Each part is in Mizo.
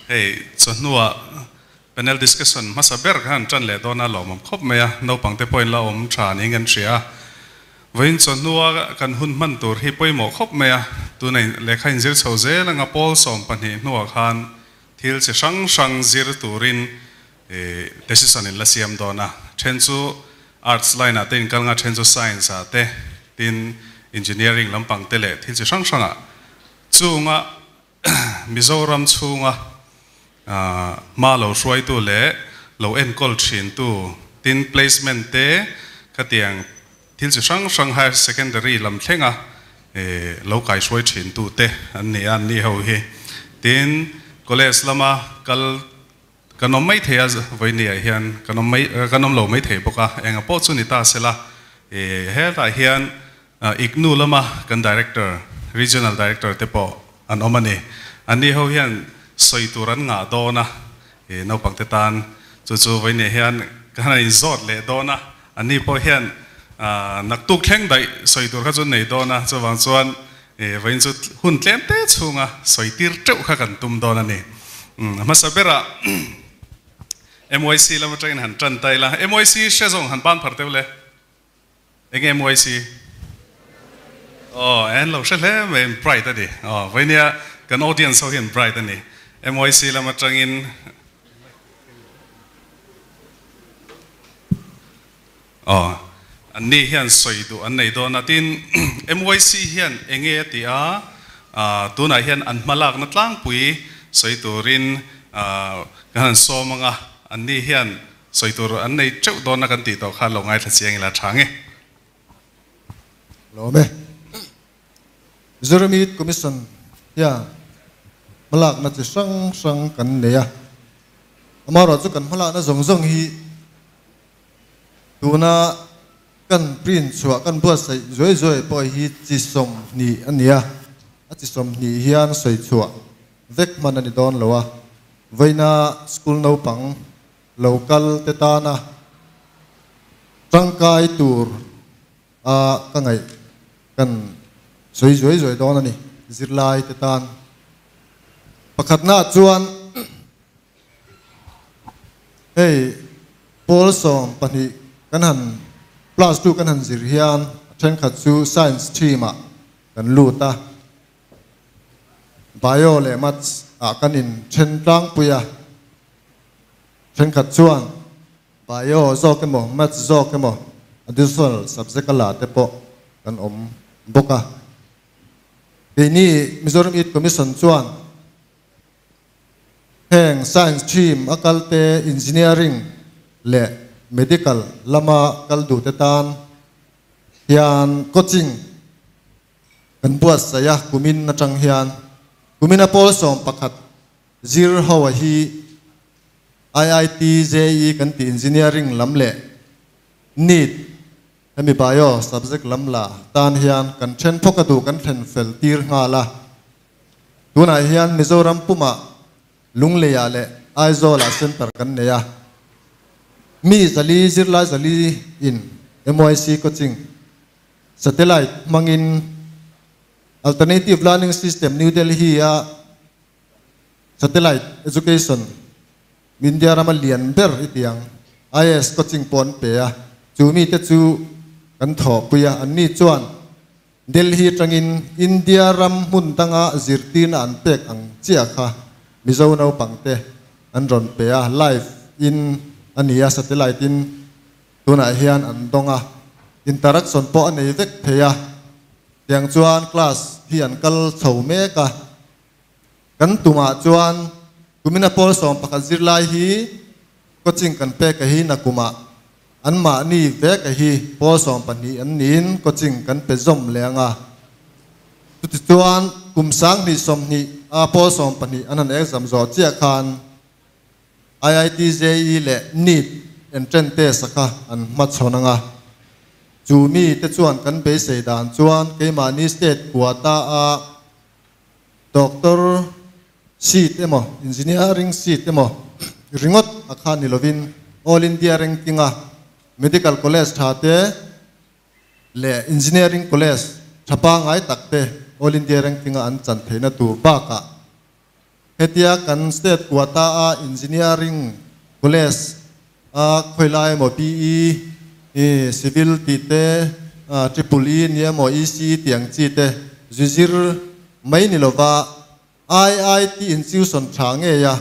Hei chawhnua panel discussion hmasa ber kha han tan leh dawn a lawmawm khawp mai a, naupang te pawhin la awm tha niin kan hria a. Vawiin chawhnua kan hun hman tur hi pawimawh khawp mai a, tuna lehkha inzir chho zel anga pawl 12 hnuah khan thil chi hrang hrang zir turin decision in la siam dawn a, then chu arts line ah te in kal nga, then chu science ah te, tin engineering lampang te leh thil chi hrang hrang ah chunga Mizoram chhunga hma lo hruaitu leh lo enkawl thintu, tin placement te khatiang thil chi hrang hrang higher secondary lam thlenga lo kaihruai thintu te an ni a, an ni ho hi. Tin college lama kal kan awm mai thei a, vawinia hian kan awm mai kan awm lo mai thei bawk a, enga pawh chu ni ta sela hetah hian IGNOU lama kan director, regional director te pawh an awm a ni. Anni ho hian sawi tur an ngah dawn a, naupang te tan chu chu vawinia hian kan han inzawt leh dawn a, anni pawh hian naktuk thleng daih sawi tur kha chu an nei dawn a, chuvang chuan vawiin chu hun tlem te chhunga sawi tir teuh kha kan tum dawn a ni. A hmasa berah MYC lam atangin han tan ta ila, MYC hre zawng han ban phar teuh le. Enge MYC? Aw, en lo hre hle mai, bright a ni. Aw, vawinia kan audience ho hian bright a ni. MYC lam atangin Aw, anni hian sawi duh an nei dawn a, tin MYC hian enge a ti a, tunah hian an hmalakna tlangpui sawi turin kan han sawm ang a, anni hian sawi tur an nei teuh dawn a kan tih tawh khan lo ngaithla chiang ila tha nge. Lawm e. Mizoram Youth Commission hian hmalakna chi hrang hrang kan nei a, amaherawhchu kan hmalakna zawng zawng hi Tuna kan print chhuah kan buatsaih zuai zuai pawh hi chi 20 a ni a, a chi 20 hian sawi chhuah vek hman a ni dawn lo a, vawiina school naupang lo kal te tana tangkai tur a ka ngaih kan sawi zuai zuai dawn a ni zirlai te tan. Pakhatnaah chuan. Hei pawl 12 kan han plus 2 kan han zir hian a thenkhat chu science stream ah kan lut a, bio leh maths ah kan in then tlangpui a, thenkhat chuan bio zawk emaw maths zawk emaw additional subject a la te pawh kan awm bawk a. Keini Mizoram Youth Commission chuan Heng science stream a kal te, engineering leh medical lama kal duh te tan hian coaching kan buatsaih a, kumin atang hian kumina pawl 11 zir ho a hi IIT JEE kan tih engineering lam leh NEET hemi bio subject lam la tan hian kan then phawk a duh kan thlen fel tir nghal a. Tunah hian Mizoram pumah Lungleiah leh Aizawlah centre kan nei a. Mi 400, zirlai 400 in MYC coaching satellite hmangin Alternative Learning System New Delhi a satellite education India rama lian ber i ti ang IAS coaching pawh an pe a. Chu mite chu kan thawhpui a, anni chuan Delhi atangin India ram hmun danga zirtirna an pek ang chiah kha Mizo naupangte an rawn pe a, live in a ni a, satellite in tunah hian an dawng a, interaction pawh a nei vek thei a, tiang chuan class hi an kal chho mek a. Kan tumah chuan kumina pawl 11 zirlai hi coaching kan pek a hi nakumah anmahni vek a hi pawl 12 an niin coaching kan pe zawm leh ang a. Chutichuan kum 2020 a pawl 12 an han exam zawh chiah khan IIT JEE leh NEET entrance test a kha an hmachhawn ang a. Chu mi te chuan kan beisei dan chuan keimahni state quota a Doctor seat emaw engineering seat emaw ringawt a kha ni lovin All India ranking a medical college tha te leh engineering college tha pangai tak te All India ranking a an chan theihna tur bakah. Hetia kan state quota a engineering college a khawilai emaw BE civil tih te triple E nia emaw EC tih ang chi te zuzir mai ni lova IIT institution tha ngei a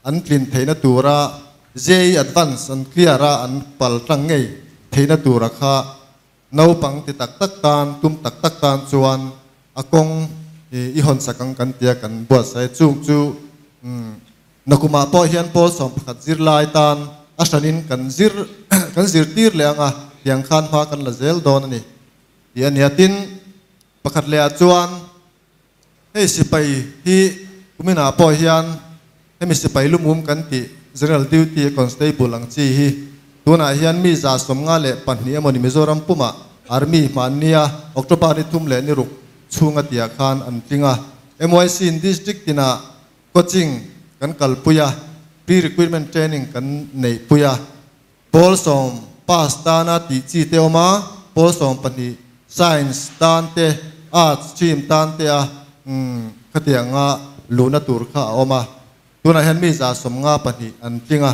an tlin theihna tura JEE Advance an clear a an pal tlang ngei theihna tura kha naupang ti tak tak tan tum tak tak tan chuan a kawng i hawn sak ang kan tia kan buatsaih chung chu nakumah pawh hian pawl 11 zirlai tan a hranin kan zir kan zirtir leh anga tiang khan hma kan la zel dawn ani ti ania. Tin, pakhat leh ah chuan hei sipai hi kuminah pawh hian hemi sipai lumum kan tih general duty constable ang chi hi tunah hian mi 152 emawni Mizoram puma army hmannia October ni 3 leh ni 6 chhunga tia khan an tlinga. MYC in district tina coaching kan kalpuia, pre-recruitment training kan nei puia, pawl 10 pass tana ti chi te awma, pawl 12 science tan te arts stream tan te a khatianga luna tur kha a awma. Tunah hian mi 152 an tlinga,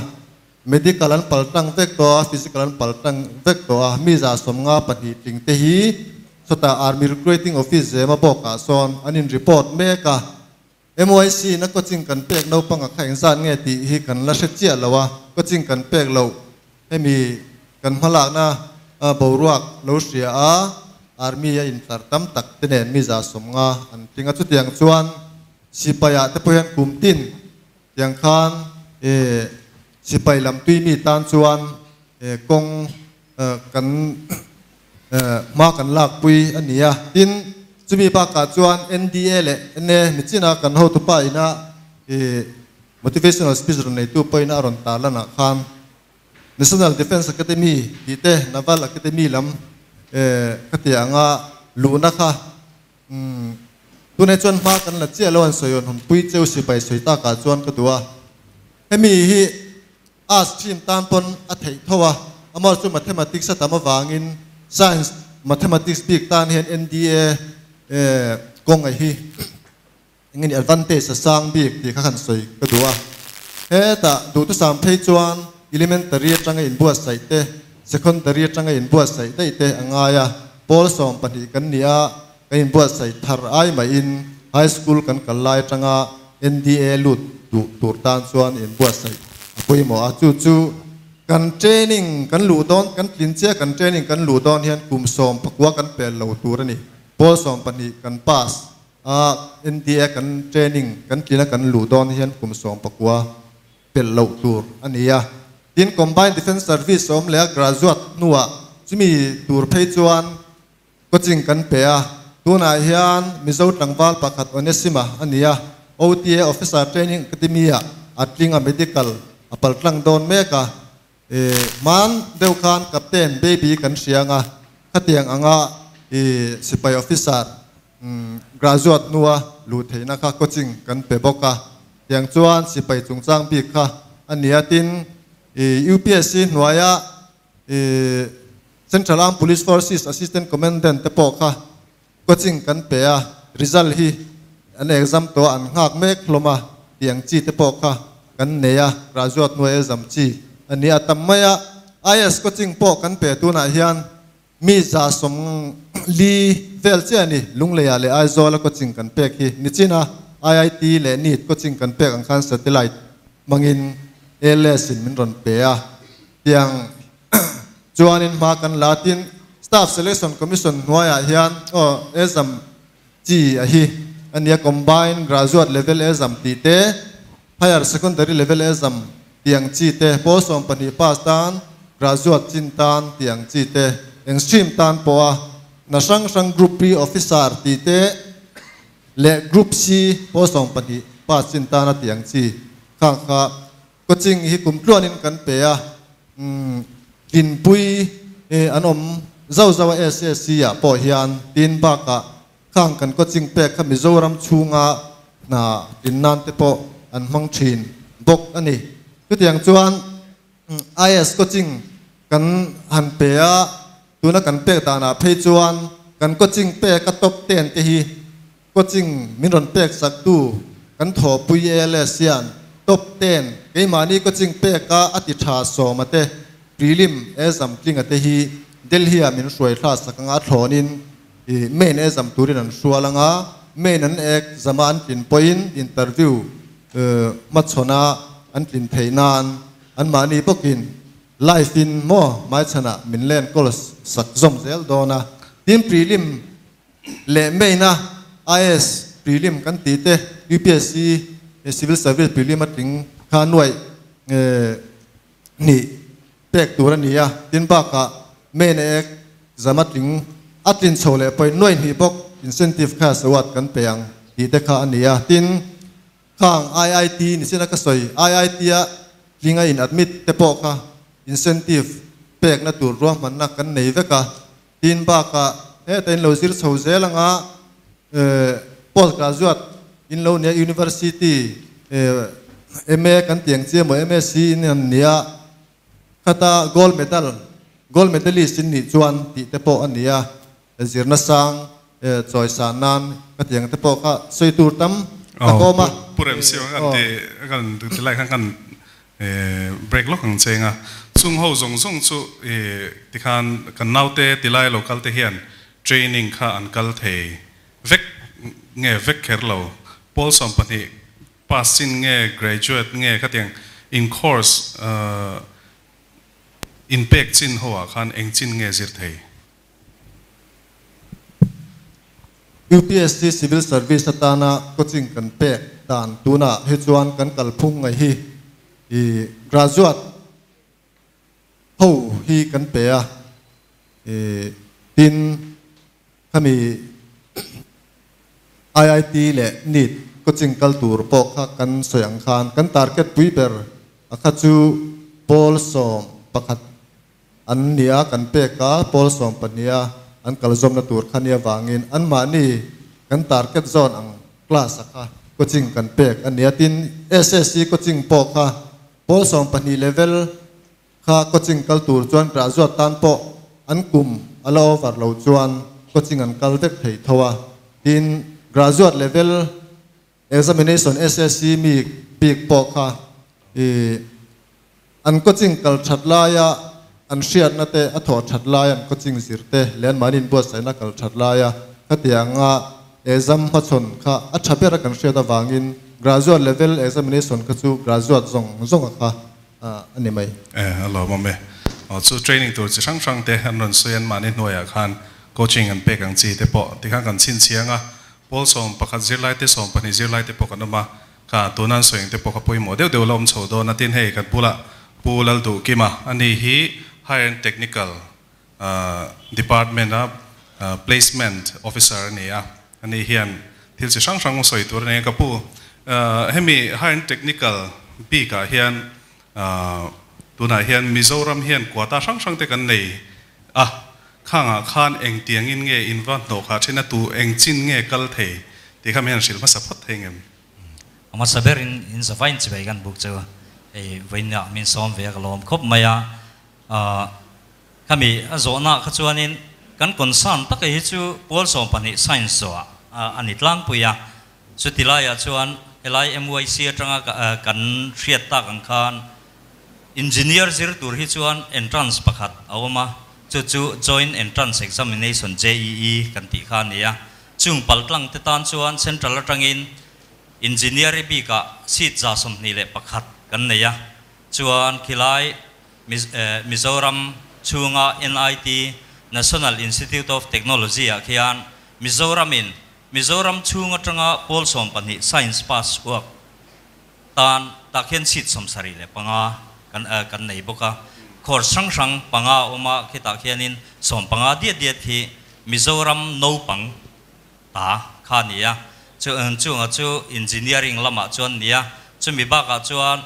medical an paltang vek to a, physical an paltang vek to a, mi 152 tling te hi chota army recruiting office zema bawkah sawn an in report mek a. MYC na coaching kan pek naupang a kha engzat nge tih hi kan la hre chiah lo a, coaching kan pek lo hemi kan hmalakna boruak lo hria a army a intlar tam tak te nen mi 150 an tling a. Chutiang chuan sipaiah te pawh hian kum tin tiang khan sipai lam tui mi tan chuan kawng kan hma kan lak pui ani a. Tin, chumi bakah chuan NDA leh NA michina kan hotupa ina motivational speech rawn neitu pawh ina a rawn tarlanah khan National Defence Academy tih te Naval Academy lam khatianga luhna kha tunah chuan hma kan la chiah lo an sawi hawn pui cheu sipai sawi takah chuan ka duh a. Hemi hi arts stream tan pawn a theih tho a, amah chu mathematics a tam awangin science mathematics bik tan hian NDA kawng a hi engeni advantage a sang bik tih kha khan sawi ka duh a. Hetah duhthusam phei chuan elementary atanga inbuatsaih te secondary atanga inbuatsaih daih te a ngai a. Pawl 12 kan ni a, kan inbuatsaih thar ai maiin high school kan kal lai atanga NDA lut duh tur tan chuan inbuatsaih a pawimawh a. Chu chu kan training kan luh dawn kan tlin chia kan training kan luh dawn hian kum 19 kan pel lo tur ani. Pawl 12 kan pass a NDA kan training kan tlina kan luh dawn hian kum 19 pel lo tur ani a. Tin, combined defence service awm leh a graduate hnuah chumi tur phei chuan coaching kan pe a. Tunah hian Mizo tlangval pakhat Onesima ani a, OTA officer training academy a atlinga medical a paltlang dawn mek a. Man deuh khan captain baby kan hrianga khatiang anga sipai officer graduate nuwa lu theina kha coaching kan pe bawk a. Tiang chuan sipai chungchang bik kha ania. Tin, UPSC hnuaia Central Armed Police Forces Assistant Commandant te pawh kha coaching kan pe a, result hi an exam to an nghak mek hlawm a. Tiang chi te pawh kha kan nei a, graduate nuai exam chi ani a tam mai a. IAS coaching pawh kan pe, tunah hian mi 140 vel che ani Lungleia leh Aizawl a coaching kan pek hi. Nichina IIT leh NEET coaching kan pek ang khan satellite mangin ALS in min rawn pe a. Tiang chuanin hma kan la. Tin, staff selection commission hnuaiah hian aw exam chi a hi ania, combined graduate level exam tih te, higher secondary level exam tiang chi te, pawl 12 pass tan, graduate chin tan tiang chi te, eng stream tan pawh a na hrang hrang group B officer tih te leh group C pawl 12 pass chin tan a tiang chi kha kha coaching hi kum tluanin kan pe a. Tlinpui an awm zau zau a SSC ah pawh hian. Tin, bakah khang kan coaching pek kha Mizoram chhunga hna tlin nan te pawh an hmang thin bawk ani. Chutiang chuan IAS coaching kan han pe a, tuna kan pek danah phei chuan kan coaching pek a top 10 te hi coaching min rawn pek sak tu kan kan thawhpui ALS hian top ten keimahni coaching peka a ti tha sawma te prelim exam tlinga te hi Delhi ah min hruai thla sak anga thlawnin i main exam turin an hrual anga main an exam a an tlin pawhin interview hmachhawn a an tlin theih nan anmahni bawkin live in maw hmaichhanah min len kawl sak zawm zel dawn a. Tin prelim leh main a IAS prelim kan tih te UPSC civil service prelim a tling kha nuaih hnih pek tur a ni a, tin bakah main a ek zam a tling a tlin chho leh pawhin nuaih hnih bawk incentive cash award kan pe ang tih te kha a ni a, tin khang IIT ni sin a ka sawi IIT a tling a in admit te pawh kha incentive pekna tur ruahmanna kan nei vek a, tin bakah heta in lo zir chho zel anga post graduate in lo nia university MA kan tih ang chi emaw MSc in an nia khata gold medal gold medalist in nih chuan tih te pawh a ni a, zirna sang chawi san nan ka tih ang te pawh kha sawi tur tam tak a awm a. Pu Remsiu kan ti kan ti lai khan kan break lawk ang cheng a, chung ho zawng zawng chu tikhan kan naute ti lai lo kal te hian training kha an kal thei vek nge vek kher lo, pawl 12 pass chin nge graduate nge khatiang in course in pek chin ho ah khan eng chin nge zir thei? UPSC Civil Service atana coaching kan pek dan tunah hi chuan kan kalphung ngai hi i graduate ho hi kan pe a, tin khami IIT leh NEET coaching kal tur pawh kha kan sawi ang khan kan target pui ber a kha chu pawl 11 an nia kan pek a, pawl 12 a an kal zawmna tur kha nia vangin anmahni kan target zawn ang class a kha coaching kan pek a nia. Tin SSC coaching pawh kha pawl 12 level kha coaching kal tur chuan graduate tan pawh an kum a la over lo chuan coaching an kal vek thei tho a. Tin graduate level examination SSC mi bik pawh kha i an coaching kal that laia an hriatna te a thawh that lai an coaching zir te leh anmahni inbuatsaihna kal that laia khatianga exam hmachhawn kha a tha ber a kan hriat avangin graduate level examination kha chu graduate zawng zawng a kha a ni mai. E, a lawmawm e. Aw chu training tur chi hrang hrang te an rawn sawi anmahni hnuaiah khan coaching an pek ang chi te pawh tikhan kan chhinchhiang a, pawl 11 zirlai te 12 zirlai te pawh kan awm a, Kha tuna an sawi ang te pawh kha pawimawh deuh deuh la awm chho dawn a, tin hei kan bulah Pu Lalduhkima a ni hi Higher and Technical Department a Placement Officer a ni a, a ni hian thil chi hrang hrang sawi tur a nei a, ka pu hemi Higher and Technical bikah hian tunah hian Mizoram hian quota hrang hrang te kan nei a, khangah khan engtiangin nge in va hnawh khah thin a, tu eng chin nge kal thei tih kha mi hian hrilh hmasa phawt thei ngem? A hmasa berin in zavain chibai kan buk chu hei vawiinah min sawm ve a ka lawm khawp mai a. Khami a zawhna kha chuanin kan concern taka hi chu pawl 12 science zawhah a ni tlangpui a. Chuti laiah chuan helai MYC atanga kan hriat tak ang khan engineer zir tur hi chuan entrance pakhat a awm a, chu chu Joint Entrance Examination, JEE, kan tih kha a ni a. Chung paltlang te tan chuan Central atangin Engineering bikah seat 121 kan nei a, chuan khilai Mizoram chhunga NIT, National Institute of Technology, ah khian Mizoramin Mizoram chhung atanga pawl 12 Science pass chhuak tan tah khian seat 75 kan kan nei bawk a. Course hrang hrang panga a awm a, khitah khianin 15 diat diat hi Mizoram naupang ta kha a ni a, chu chunga chu engineering lamah chuan ni a, chumi bakah chuan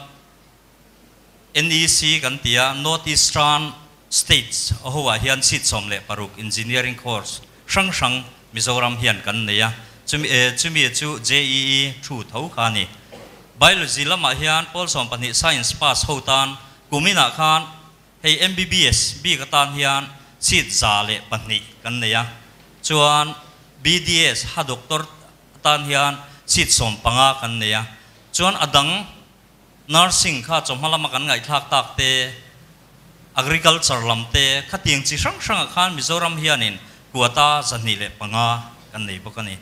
NEC kan ti a, North Eastern States a hoah hian seat 16 engineering course hrang hrang Mizoram hian kan nei a, chumi chumi chu JEE thu tho kha a ni. Biology lamah hian pawl 12 science pass ho tan kuminah khan hei MBBS bik atan hian seat 102 kan nei a, chuan BDS ha doctor atan hian Seat 15 kan nei a. Chuan a dang nursing kha chawhma lama kan ngaihthlak tak te, agriculture lam te, khatiang chi hrang hrangah khan Mizoram hianin quota 205 kan nei bawk a ni.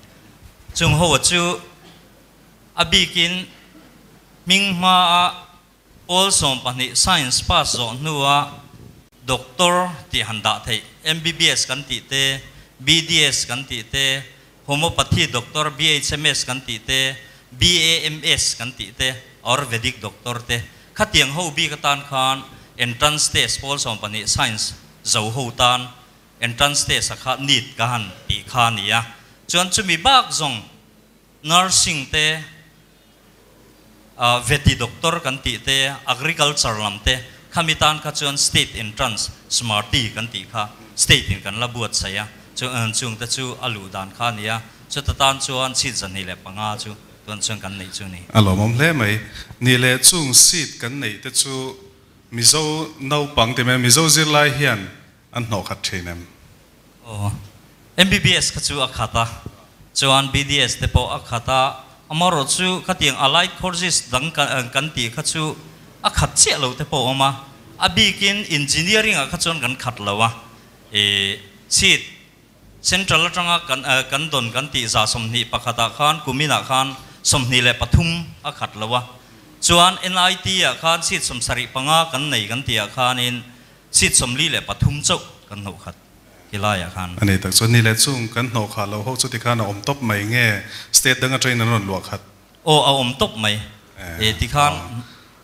Chung ho chu a bikin hming hmaa Pawl 12 Science pass zawh hnua Doctor tih han dah theih, MBBS kan tih te, BDS kan tih te, Homeopathy Doctor, BHMS kan tih te, BAMS kan tih te, Ayurvedic Doctor te, khatiang ho bik atan khan Entrance Test pawl 12 Science zo ho tan Entrance Test a kha NEET ka han tih kha a ni a. Chuan chumi bak zawng Nursing te, Veti doctor kan tih te, agriculture lam te, khami tan kha chuan state entrance smarty kan tih kha state in kan la buatsaih a, chung te chu a luh dan kha a ni a, chuta tan chuan seat 205 chu tuan chuan kan neih chu a ni. A lawmawm hle mai. Ni leh chung seat kan neih te chu Mizo naupang ti mai Mizo zirlai hian an hnawh khat thin em? Aw. MBBS kha chu a khat a, chuan BDS te pawh a khat a, amaherawh chu khatiang allied courses dang kan tih kha chu a khat chiah lo te pawh a awm a, a bikin engineering ah kha chuan kan khat lo a, ih seat central atanga kan kan dawn kan tih 121 ah khan kumin ah khan 23 a khat lo a, chuan NIT ah khan seat 75 kan nei kan tih ah khanin Seat 43 chauh kan hnawh khat ti laiah khan. A ni tak chuan ni leh chung kan hnawh khah lo ho chu tikhan a awm tawp mai nge state dang atangin an rawn luah khat? Aw a awm tawp mai e tikhan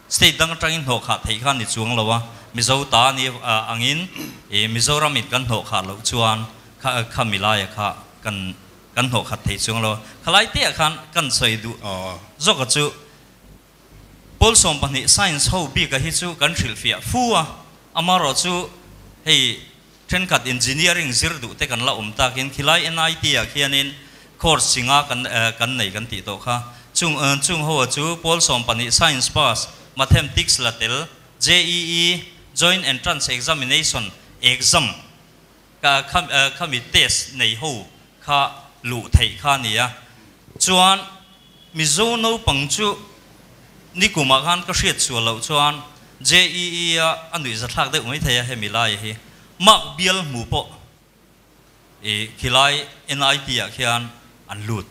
state dang atangin hnawh khah theih khan ni chuang lo a, Mizo ta ni angin i Mizoram in kan hnawh khah loh chuan kha kha mi laia kha kan kan hnawh khat thei chuang lo a, khalai te ah khan kan sawi duh zawk a chu. Pawl 12 Science ho bika hi chu kan hrilhfiah fu a, amaherawh chu hei thenkhat Engineering zir duh te kan la awm takin khilai NIT ah khianin course chinga kan kan nei kan tih tawh kha. Chung chung ho chu pawl 12 Science pass, Mathemtics la tel, JEE, Joint Entrance Examination, exam, ka khami test nei ho kha luh theih kha a ni a, chuan Mizo naupang chu nikumah khan ka hriat sual loh chuan JEE a a nuih zathlak deuh mai thei a hemi lai hi mark bial hmu pawh i khilai NIT ah khian an lut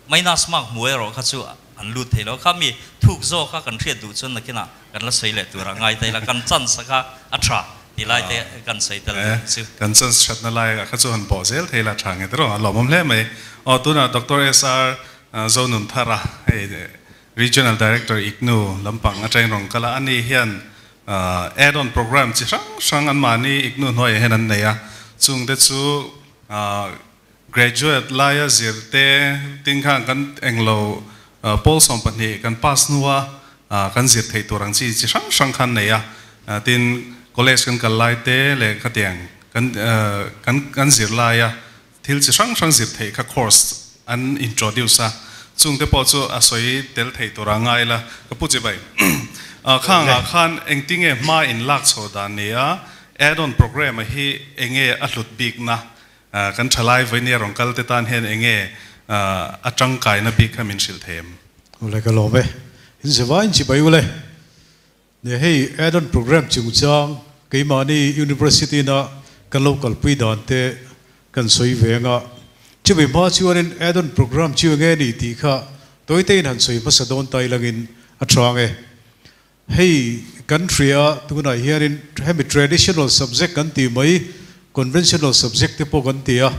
minus mark hmu erawh kha chu an lut thei lo kha mi thuk zawk kha kan hriat duh chuan nakinah kan la sawi leh turah ngai ta ila kan chance kha a tha tih lai te kan sawi tel duh chu. Kan chance thatna lai kha chu han pawh zel thei la tha nge tiraw a lawmawm hle mai. Aw tunah Doctor SR Zonunthara hei Regional Director IGNU lampang atangin rawn kal a, ani hian add-on program chi hrang hrang anmahni IGNU hnuaiah hian an nei a, chungte chu Graduate laia zir te ting khan kan englo pawl 12 kan pass hnua kan zir theih tur ang chi chi hrang hrang khan nei a, tin college kan kal lai te leh khatiang kan kan kan zir laia thil chi hrang hrang zir theih kha course an introduce a, chung te pawh chu a sawi tel theih tur a ngai la ka pu chi bai khangah khan engtinge hma in lak chho dan ni a, add-on program a hi enge a hlut bikna Kan thalai vawinia rawn kal te tan hian enge a tangkaina bik kha min hrilh thei em? Ule ka lawm e. In zeva in chibai ule. Ne hei add-on program chungchang keimahni University na kan lo kalpui dan te kan sawi ve anga chumi hma chuanin add-on program chu enge ni tih kha tawite in han sawi hmasa dawn ta ilangin a tha ang e. Hei kan hria tunah hianin hemi traditional subject kan tih mai, conventional subject te pawh kan ti a,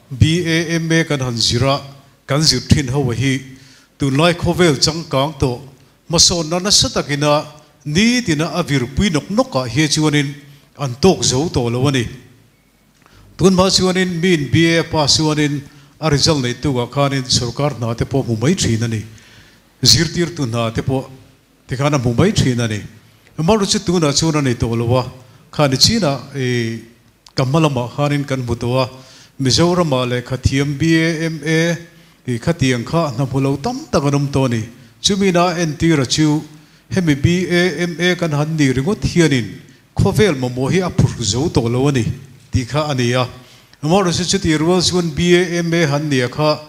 BAMA kan han zir a, kan zir thin ho a hi tunlai khawvel changkang tawh hmasawnna nasa takina nitina a virpui nawk nawk ah hi chuanin an tawk zo tawh lo a ni. Tunhma chuanin miin BA a pass chuanin a result neih tukah khanin sorkar hna te pawh hmu mai thin a ni. Zirtirtu hna te pawh tikhan a hmu mai thin a ni. Amaherawhchu chu tunah chuan a nei tawh lo a, khani chinah i ka hma lamah khanin kan hmu tawh a, Mizoramah lehkha thiam BA, MA i khatiang kha hna hmu lo tam tak an awm tawh a ni. Chumi na entira chu hemi BA, MA kan han nih ringawt hianin khawvel mamawh hi a phurh zo tawh lo a ni tih kha a ni a. Amaherawhchu chutih rual chuan BA, MA han nia kha.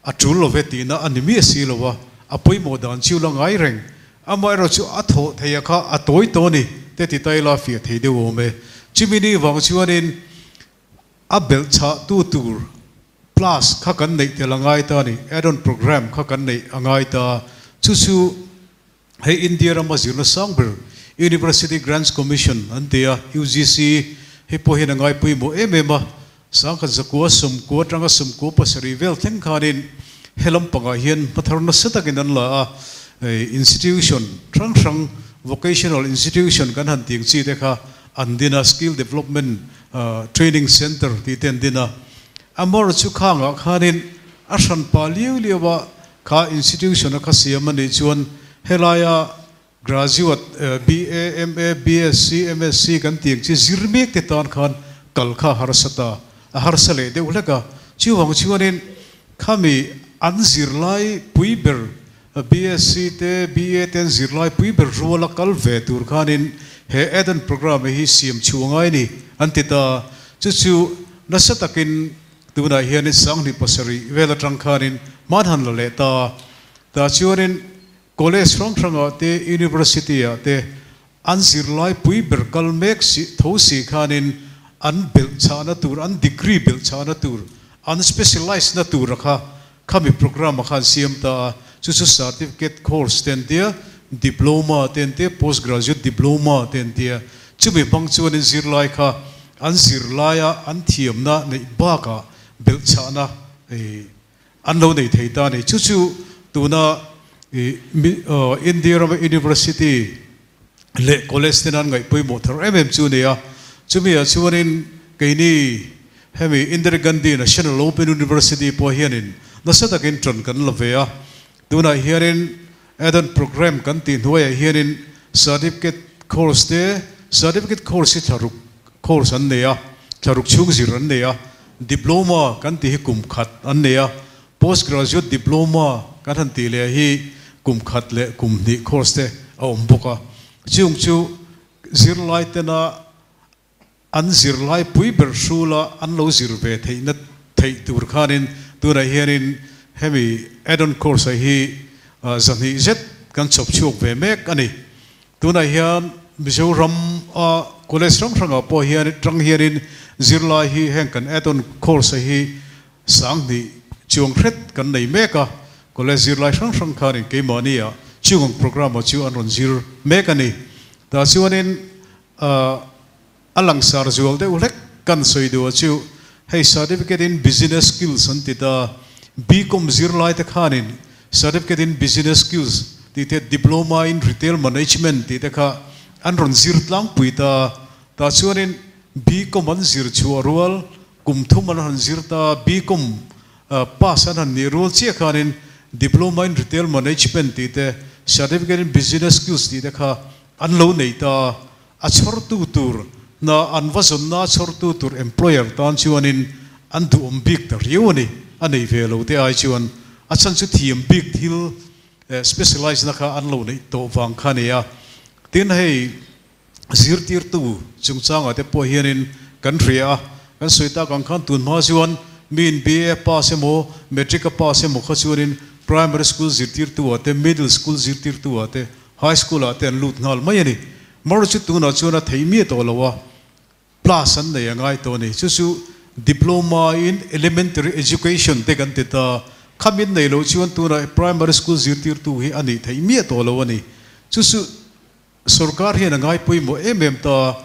A tul lo ve tihna a ni miah si lo a, a pawimawh dan chu la ngai reng. Amaherawhchu a thawh theih a kha a tawi tawh a ni te ti ta ila fiah thei deuh awm e. Chumi ni vang chuanin a belh chhah tu tur plus kha kan neih tel a ngai ta a ni, add-on programme kha kan neih a ngai ta. Chu chu hei India rama zirna sang ber University Grants Commission an ti a, UGC, hei pawh hian a ngai pawimawh em em a. Sangkhat zakua sawmkua atanga sawmkua pasarih vel thleng khanin he lampangah hian hmathar nasa takin an la a, institution hrang hrang vocational institution kan han tih ang chi te kha an din a, skill development training centre tih te an din a. Amaherawhchu chu khangah khanin a hranpa liau liau a kha institution a kha siam a nih chuan helaia Graduate, BA, MA, BSc, MSc kan tih ang chi zir mek te tan khan kal kha a harsa ta, a harsa leh deuh hlek a. Chuvang chuanin khami an zirlai pui ber BSc te, BA te an zirlai pui ber ruala kal ve tur khanin he add-on programme hi siam chhuah ngai ni an ti ta. Chu chu nasa takin tunah hianin sanghnih pasarih vel atang khanin hman han la leh ta. Tah chuanin College hrang hrangah te, University-ah te an zirlai pui ber kal mek si tho si khanin an belh chhahna tur, an degree belh chhahna tur, an specialize na tura kha khami programme-a khan siam ta a, chu chu certificate course te an tia, diploma te an tia, post graduate diploma te an tia. Chumi hmang chuanin zirlai kha an zirlaia an thiamna neih bakah belh chhahna An lo nei thei ta a ni. Chu chu tuna India rama University leh College te nan ngaih pawimawh thar em em chu a ni a. Chumi ah chuanin keini hemi Indira Gandhi National Open University pawh hianin nasa takin tan kan la ve a. Tunah hianin add-on programme kan tih hnuaiah hianin certificate course te, certificate course hi thlaruk course an nei a, thlaruk chhung zir an nei a, Diploma kan tih hi kum khat an nei a, Post Graduate Diploma kan han tih leh hi kum khat leh kum hnih course te a awm bawk a. Chung chu zirlai tena an zirlai pui ber hrula an lo zir ve theihna theih tur khanin tunah hianin hemi add-on course ah hi zahnih zet kan chawp chhuak ve mek a ni. Tunah hian Mizoram a college hrang hrangah pawh hian tang hianin zirlai hi heng kan add-on course a hi sanghnih chuang hret kan nei mek a, college zirlai hrang hrang khanin keimahni ah chung ang programme ah chu an rawn zir mek a ni. Tah chuanin a langsar zual deuh hlek kan sawi duh ah chu hei certificate in business skills an ti ta, BCom zirlai te khanin Certificate in Business Skills tih te, Diploma in Retail Management tih te kha an rawn zir tlangpui ta. Tah chuanin BCom an zir chhuah rual, kum thum an han zir ta, BCom pass an han nih rual chiah khanin Diploma in Retail Management tih te, Certificate in Business Skills tih te kha an lo nei ta. A chhawrtu tur hna an va zawnna a chhawrtu tur employer tan chuanin an duhawm bik ta riau a ni. A nei ve lo te ai chuan a chhan chu thiam bik thil specialize na kha an lo neih tawh vang kha a ni a. Tin hei zirtirtu chungchangah te pawh hianin kan hria a, kan sawi tak ang khan tun hma chuan miin BA pass emaw matric a pass emaw kha chuanin primary school zirtirtu ah te middle school zirtirtu ah te High school ah te an lut nghal mai a ni. Mar chu tunah chuan a thei miah tawh lo a, plus an nei a ngai tawh a ni. Chu chu Diploma in Elementary Education te kan ti ta. Khamin nei loh chuan tunah primary school zirtirtu hi a nih theih miah tawh lo a ni. Chu chu sorkar hian a ngai pawimawh em em ta.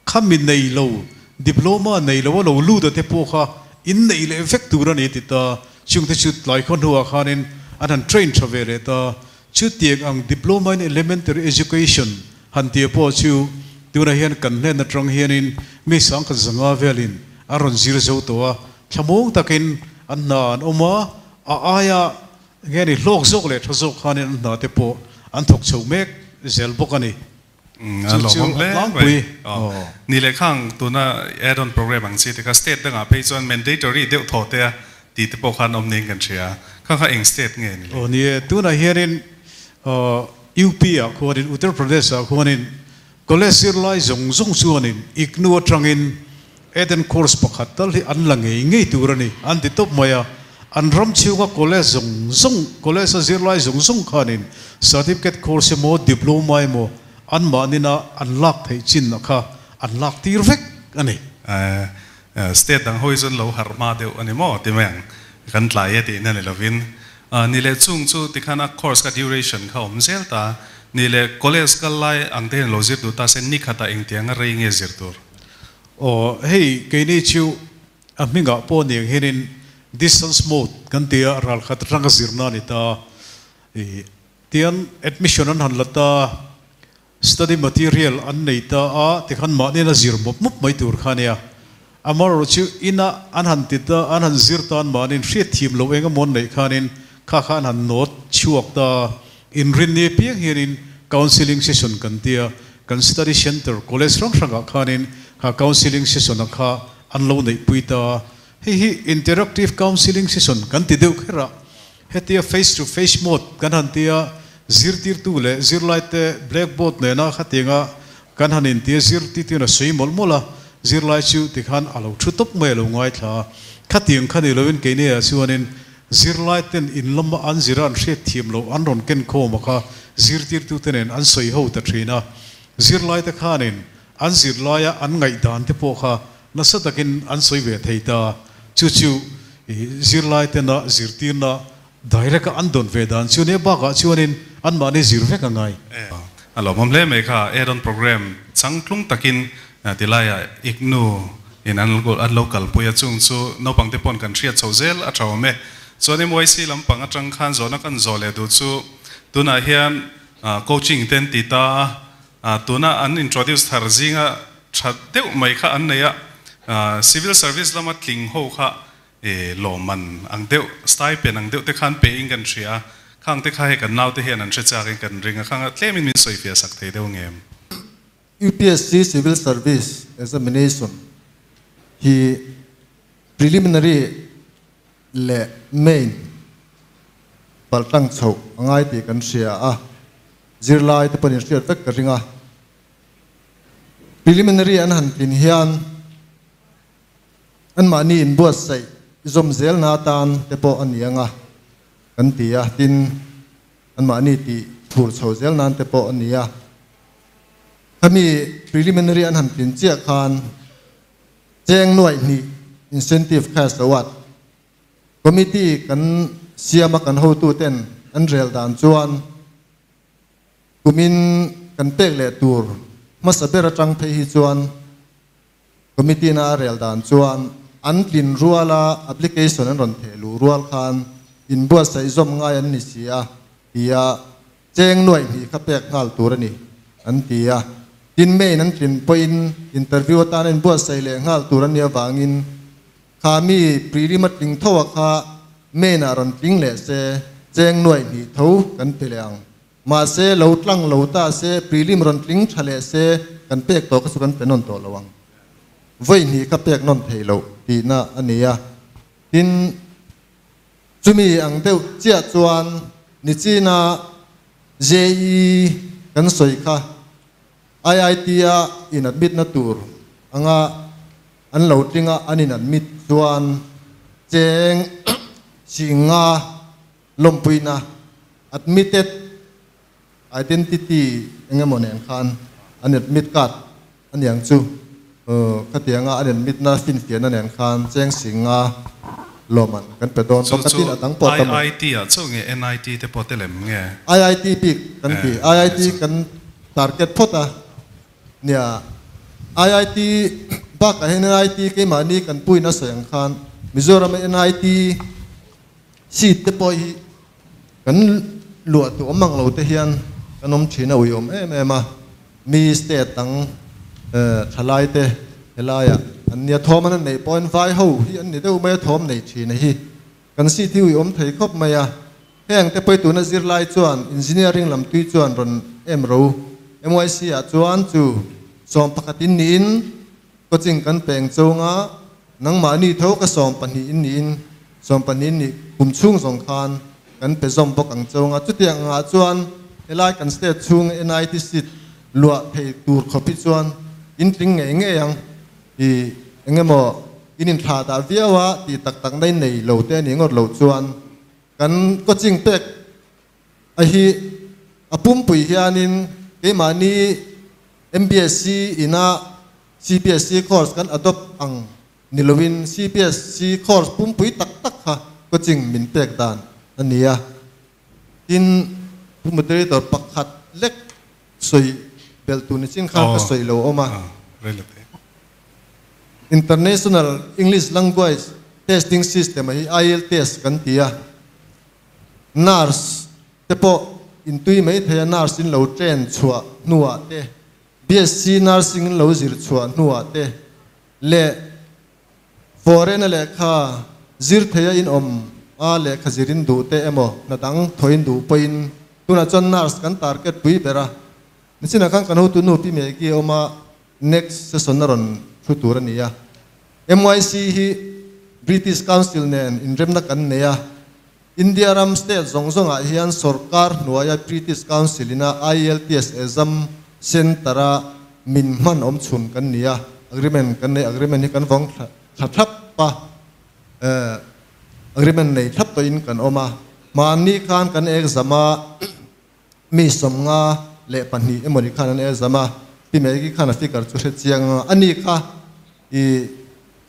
Khami nei lo, diploma nei lo a lo lut a te pawh kha in neih leh vek tur a ni ti ta. Chungte chu tlai khaw hnuah khanin an han train tha ve leh ta. Chutiang ang diploma in elementary education han tia pawh chu tunah hian kan hnen atang hianin mi sangkhat zanga velin an rawn zir zo tawh a, thlamuang takin an hna an awm a, a aia nge ni hlawk zawk leh tha zawk khanin an hna te pawh an thawk chho mek zel bawk a ni. A lawmawm hle mai. Ni leh khang tuna add-on program ang chi te kha state dangah phei chuan mandatory deuh thaw te a tih te pawh khan awm niin kan hria. Khang kha eng state nge ni le? Aw ni e, tunah hianin UP ah khuanin Uttar Pradesh ah khuanin college zirlai zawng zawng chuanin IGNOU atangin add-on course pakhat tal hi an la ngei ngei tur a ni an ti tawp mai a. An ram chhunga college zawng zawng, college a zirlai zawng zawng khanin certificate course emaw diploma emaw anmahnina an lak theih chin a kha an lak tir vek a ni. State dang hawi chuan lo harh hma deuh a ni maw ti mai ang, kan tlai e tihna ni lovin. Ni leh chung chu tikhan a course kha duration kha awm zel ta. Ni leh college kal lai ang te hian lo zir duh ta se nikhatah engtianga rei nge zir tur? Aw hei keini chu A hmingah pawh ni ang hianin distance mode kan ti a, ralkhat atanga zirna a ni ta. Ih tian admission an han la ta, study material an nei ta a, tikhan mahni an a zir mup mup mai tur kha a nia. Amaherawhchu ina an han ti ta, an han zir tan mahniin hriat thim loh eng emaw an neih khanin kha kha an han nawt chhuak ta. Inrinni apiang hianin counselling session kan ti a, kan study centre college hrang hrangah khanin kha counselling session-a kha an lo neihpui ta a, hei hi interactive counselling session kan ti deuh kher a, hetia face to face mode kan han ti a, zirtirtu leh zirlaite blackboard nena khatianga kan han inti a, zirtirtuin a sawi mawlh mawlh a, zirlai chu tikhan a lo thu tawp mai a lo ngaithla a, khatiang kha ni loin keini ah chuanin zirlaiten in lama an zira an hriat thiam loh an rawn ken khawm a kha zirtirtute nen an sawi ho ta thin a, zirlaite khanin An zirlaia an ngaihdan te pawh kha nasa takin an sawi ve thei ta. Chu chu zirlai tena zirtirna direct a an dawn ve dan chu nia bakah chuanin anmahni zir vek a ngai. A lawmawm hle mai kha add-on program changtlung takin tilaiah IGNOU in an lo kalpui a, chung chu naupangte pawn kan hriat chho zel a tha awm e. Chuan MYC lampang atang khan zawhna kan zawh leh duh chu tunah hian coaching te an ti ta a, Tuna an introduce thar zinga tha deuh mai kha an nei a, civil service lama tling ho kha lawmman ang deuh, stipend ang deuh te khan pe in kan hria a, khang te kha hei kan naute hian an hre chak in kan ring a, khang a tlemin min sawi fiah sak thei deuh ngem. UPSC Civil Service Examination hi preliminary leh main paltlang chhoh a ngai tih kan hria a. Zirlai te pawhin hriat vek ka ring a, preliminary an han tlin hian anmahni inbuatsaih zawm zelna atan te pawh a ni ang a kan ti a, tin anmahni tih phur chho zel nan te pawh a ni a. Khami preliminary an han tlin chiah khan cheng nuaih hnih incentive cash award Committee kan siama kan hotuten an rel dan chuan kumin kan pek leh tur hmasa ber atang phei hi chuan Committee na a rel dan chuan an tlin ruala application an rawn theh luh rual khan inbuatsaih zawm ngai an ni si a tia cheng nuaih hnih kha pek nghal tur a ni an ti a. Tin main an tlin pawhin interview atana inbuatsaih leh nghal tur an nih avangin Kha mi Priri ma tling tho a kha main ah rawn tling leh se cheng nuaih hnih tho kan pe leh ang. Mahse lo tlang lo ta se Prelim rawn tling tha leh se kan pek tawh kha chu kan pe nawn tawh lo ang. Vawi hnih kha pek nawn thei loh tihna a ni a. Tin, chumi ang deuh chiah chuan nichina JE kan sawi kha IIT a in admit na tur anga An lo tling a, an in admit chuan cheng singa lawmpuina admitted identity eng emaw nen khan an admit card a niang chu khatianga an admit na finfiahna nen khan cheng singa lawm an kan pe dawn Chu bawk a chu tin a dang pawh tam. IIT ah chauh nge NIT te pawh te lem nge? IIT bik kan ti, IIT kan target phawt a. Nia, IIT bakah hian NIT keimahni kan puin a sawi ang khan Mizorama NIT seat te pawh hi kan luah duh awm ang lo te hian kan awm thin a uiawm em em a, mi state dang thalai te helaiah an nia thawm an neih pawhin vai ho hi an ni deuh mai a thawm nei thin a hi kan seat hi uiawm thei khawp mai a. Heng te pawi tuna zirlai chuan engineering lam tui chuan rawn em ro. MYC ah chuan chu 11 in niin coaching kan peng chunga nangmahni tho ka 12 in niin 12 in nih kum chhung zawng khan kan pe zawm bawk ang chunga chutiang angah chuan helai kan state chhung NIT seat luah thei tur khawp hi chuan in tling ngei ngei ang i engemaw. in inthlah dah viau a tih tak tak na in nei lo te a nih ngawt loh chuan kan coaching pek a hi a pumpui hianin keimahni MBSC ina CBSE course kan adopt ang ni loin CBSE course pumpui tak tak kha coaching min pek dan a ni a. Tin, Pu Moderator pakhat lek sawi belh tur ni chin khan ka sawi lo awm a. International English Language Testing System a hi IELTS kan ti a. Nurse te pawh intui mai thei a, nurse in lo train chhuah hnuah te, BSc Nursing in lo zir chhuah hnuah te leh Foreign a lehkha zir theia in awm a, lehkha zir in duh te emaw hna dang thaw in duh pawhin tunah chuan nurse kan target pui ber a. Nichinah khan kan hotu nu Pi Maggie a awm a, next session a rawn thu tur a ni a. MYC hi British Council nen inremna kan nei a, India ram state zawng zawngah hian sorkar hnuaia British Council ina IELTS exam centre-a min hman awm chhun kan ni a, agreement kan nei, agreement hi kan vawng thla thlap a, agreement nei thlap tawhin kan awm a. Hmanni khan kan exam a, mi 52 emaw ni khan an exam a, Pi Maggie khan a figure chu hre chiang a, ani kha i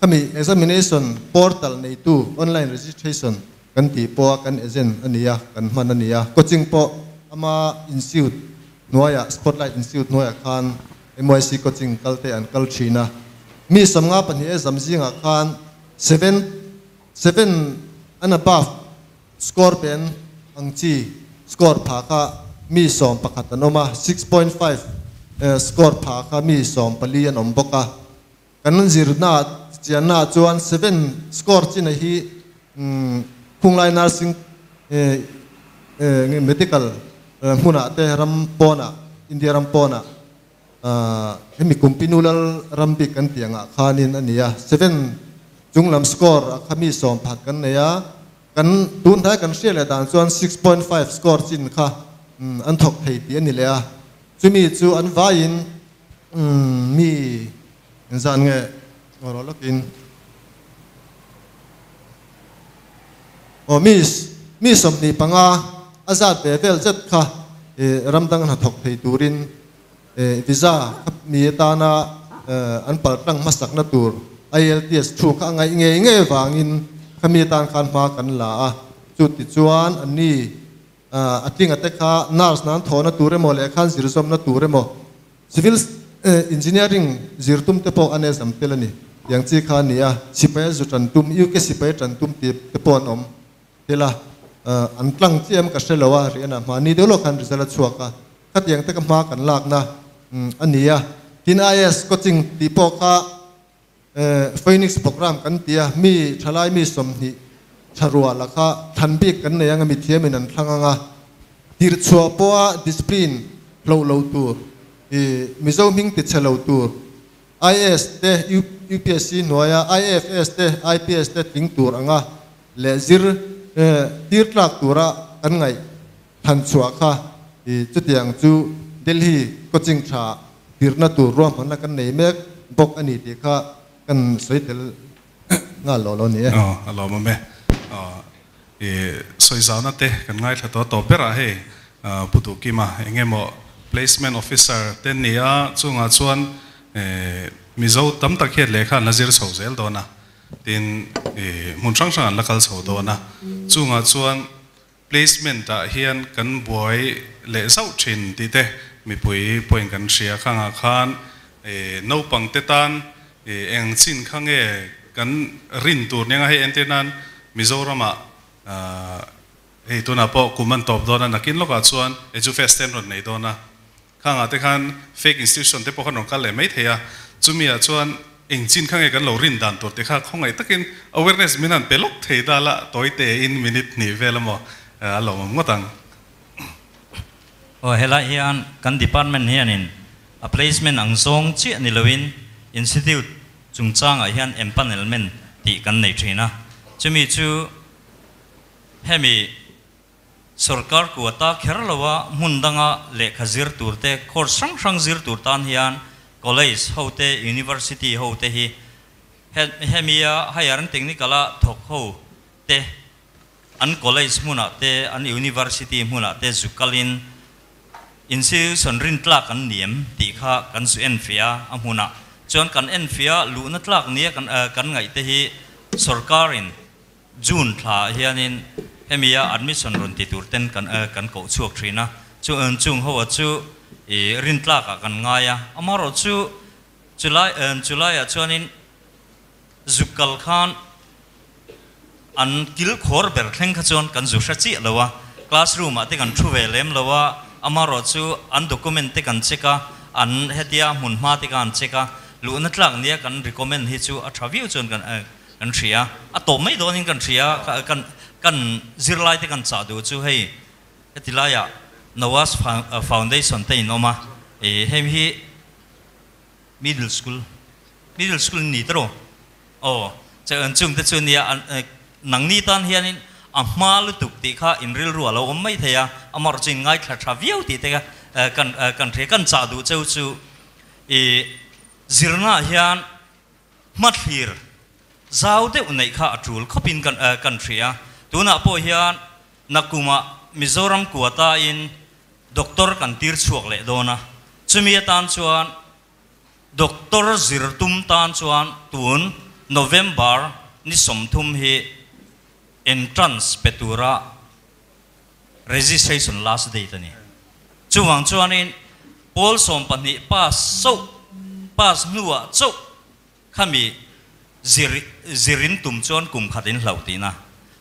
Khami examination portal neitu online registration kan tih pawha kan agent a ni a, kan hman a ni a. Coaching pawh ama institute hnuaiah, Spotlight Institute hnuaiah khan MYC coaching kal te an kal thin a. Mi 52 exam zingah khan seven, seven and above score pen ang chi score pha kha mi 11 an awm a, 6.5 score pha kha mi 14 an awm bawk a. Kan zirna chianna chuan seven score china hi Khunglai Nursing nge medical hmunah te ram pawnah India ram pawnah hemi Kumpinu lal ram bik kan tih angah khanin a ni a. Seven chunglam score a kha mi 11 kan nei a, kan tun hnai kan hriat leh dan chuan 6.5 score chin kha an thawk thei tih a ni leh a. Chumi chu an vaiin Mi engzat nge rawh lawkin aw mi mi 25 a zat ve vel zet kha ram dang hnathawk thei turin visa kha mi atana an pal tlang hmasakna tur IELTS thu kha a ngaih ngei ngei avangin kha mi atan khan hma kan la a, chu tichuan anni A tlinga te kha nurse nan thawhna tur emaw leh khan zir zawmna tur emaw civil engineering zir tum te pawh an exam tel a ni. Tiang chi kha a ni a, sipai a zu tan tum, UK sipai tan tum tih te pawh an awm tel a, an tlang chiah em ka hre lo a, riahna mahni deuh lawk khan result a chhuak a, khatiang te ka hma kan lakna a ni a. Tin IAS coaching tih pawh kha Phoenix program kan ti a, mi thalai mi 20 thlarua laka thlan bik kan nei anga mithiamin an thlang anga tirhchhuah pawha discipline hloh lo tur, i Mizo hming tichhe lo tur, IAS te, UPSC hnuaia IFS te, IPS te tling tur anga leh zir tir tlak tura kan ngaih thlan chhuah kha i chutiang chu Delhi coaching tha tirna tur ruahmanna kan nei mek bawk a ni tih kha kan sawi tel nghal lo lo ni e. Aw, a lawmawm e. Aw, i sawi zauna te kan ngaithla tawh tawh berah hei Pu Duhkima eng emaw placement officer te nia chungah chuan Mizo tam tak hian lehkha an la zir chho zel dawn a, tin i hmun hrang hrang an la kal chho dawn a, chungah chuan Placement ah hian kan buai leh zauh thin tih te mipui pawhin kan hria khangah khan naupang te tan eng chin kha nge kan rin tur nia nga hei entir nan Mizoram ah hei tunah pawh kum an tawp dawn a nakin lawkah chuan Edufest te an rawn nei dawn a Khangah te khan fake institution te pawh khan rawn kal leh mai thei a, chumi ah chuan eng chin kha nge kan lo rin dan tur te kha khawngaih takin awareness min han pe lawk thei dal a, tawi te in minute hnih vel emaw a lawmawm ngawt ang. Aw helai hian kan department hianin a placement ang zawng chiah ni loin institute chungchangah hian empanelment tih kan nei thin a, chumi chu hemi Sorkar quota kher loa hmun danga lehkha zir tur te, course hrang hrang zir tur tan hian college ho te, university ho te hi Hemia higher and technical a thawk ho te an college hmunah te an university hmunah te zu kalin institution rin tlak an ni em tih kha kan zu enfiah a hmunah chuan kan enfiah luhna tlak nia kan kan ngaih te hi sorkarin June thla hianin hemia admission rawn ti tur ten kan kan koh chhuak thin a, chu chung ho chu i rin tlakah kan ngai a, amaherawh chu chulai chulaiah chuanin zuk kal khan an kil khawr ber thleng kha chuan kan zu hre chiah lo a, classroom ah te kan thu ve lem lo a, amaherawh chu an document te kan check a, an hetia hmunhma te kha an check a, luhna tlak nia kan recommend hi chu a tha viau chuan kan Kan hria, a tawp mai dawnin kan hria, kan kan zirlai te kan chah duh chu hei heti laiah Nawaz Foundation te in awm a, ih hei hi middle school, middle school ni tawh aw, chung te chu nia nangni tan hianin a hma lutuk tih kha in rilru a lo awm mai thei a, amaherawhchu in ngaithla tha viau tih te kha kan kan hria, kan chah duh cheu chu ih zirnaah hian Hmathlir zau deuh neih kha a tul khawpin kan kan hria. Tunah pawh hian nakumah Mizoram quota in doctor kan tir chhuak leh dawn a, chumi atan chuan doctor zir tum tan chuan tun November ni 30 hi entrance pe tura registration last date a ni. Chuvang chuanin pawl 12 pass chauh, pass hnuah chauh khami zir zirin tum chuan kum khat in hlauh tihna.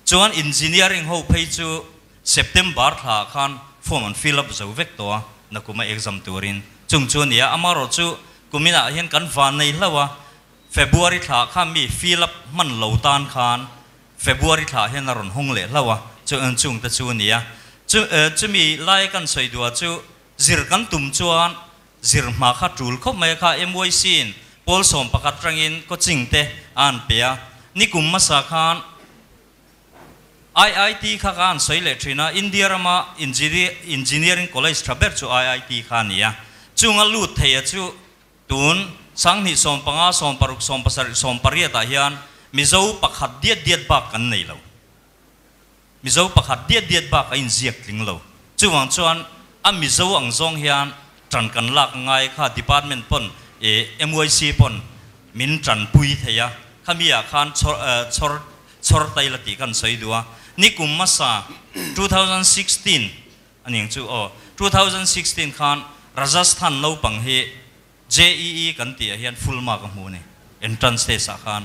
Chuan engineering ho phei chu September thla khan form an fill up zo vek tawh a, nakuma exam turin. Chung chu a ni a, amaherawh chu kuminah hian kan van nei hlauh a, February thla khan mi fill up hman lo tan khan February thla hian a rawn hawng leh hlauh a, chu chung te chu a ni a. Chu chumi lai kan sawi duah chu zir kan tum chuan zir hma kha tul khawp mai a kha MYC in pawl 11 tangin coaching te a an pe a. Nikum hmasa khan IIT kha ka an sawi leh thin a, India rama Engineering College tha ber chu IIT kha a ni a. Chunga lut thei a chu Tun 2015, 16, 17, 18 ah hian Mizo pakhat diat diat bak kan nei lo. Mizo pakhat diat diat bak a inziak tling lo. Chuvang chuan a Mizo ang zawng hian tan kan lak ngai kha department pawn ih MYC pawn min tanpui thei a, khami ah khan chhawr chhawr chhawr tai la tih kan sawi duh a. Nikum hmasa 2016 A ning chu aw. 2016 khan Rajasthan naupang hi JEE kan tih ah hian full mark a hmu a ni. Entrance test ah khan.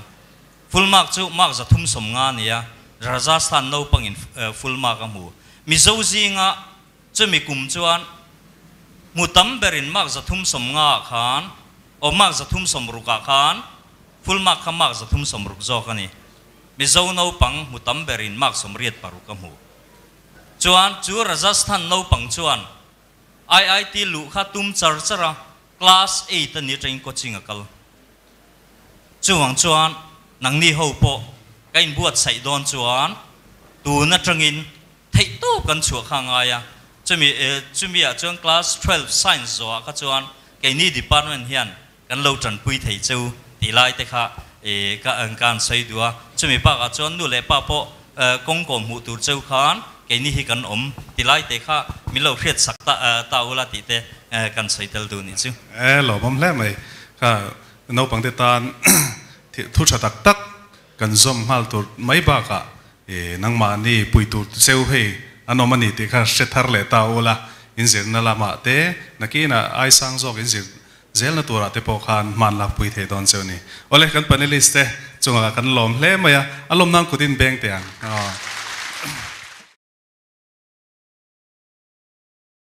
Full mark chu mark 350 a ni a, Rajasthan naupang in full mark a hmu. Mizo zinga chumi kum chuan hmu tam berin mark 350 ah khan aw mark 360 ah khan full mark kha mark 360 zawk a ni. Mizo naupang hmu tam berin mark 86 a hmu. Chuan chu Rajasthan naupang chuan IIT luh kha tum char char a, class eight a ni atangin coaching a kal. Chuvang chuan nangni ho pawh ka inbuatsaih dawn chuan tun atangin theih tawp kan chhuah kha ngai a, chumi chumi ah chuan class 12 science zawhah kha chuan keini department hian kan lo tanpui thei cheu tih lai te kha ka ka an sawi duh a, chumi bakah chuan nu leh pa pawh kawng kawm hmuh tur cheu khan keini hi kan awm ti lai te kha min lo hriat sak ta ta ula tih te kan sawi tel duh nih chu. E lawmawm hle mai kha naupang te tan thu tha tak tak kan zawm nghal tur mai bakah nangmahni pui tur cheu hei an awm a ni tih kha hre thar leh ta ula inzirna lamah te nakinah aisang zawk inzir Zelna turah te pawh khan hman lak pui thei dawn cheu ni. Awle, kan panelist te chungah kan lawm hle mai a, a lawm nan kut in beng teh ang. Aw.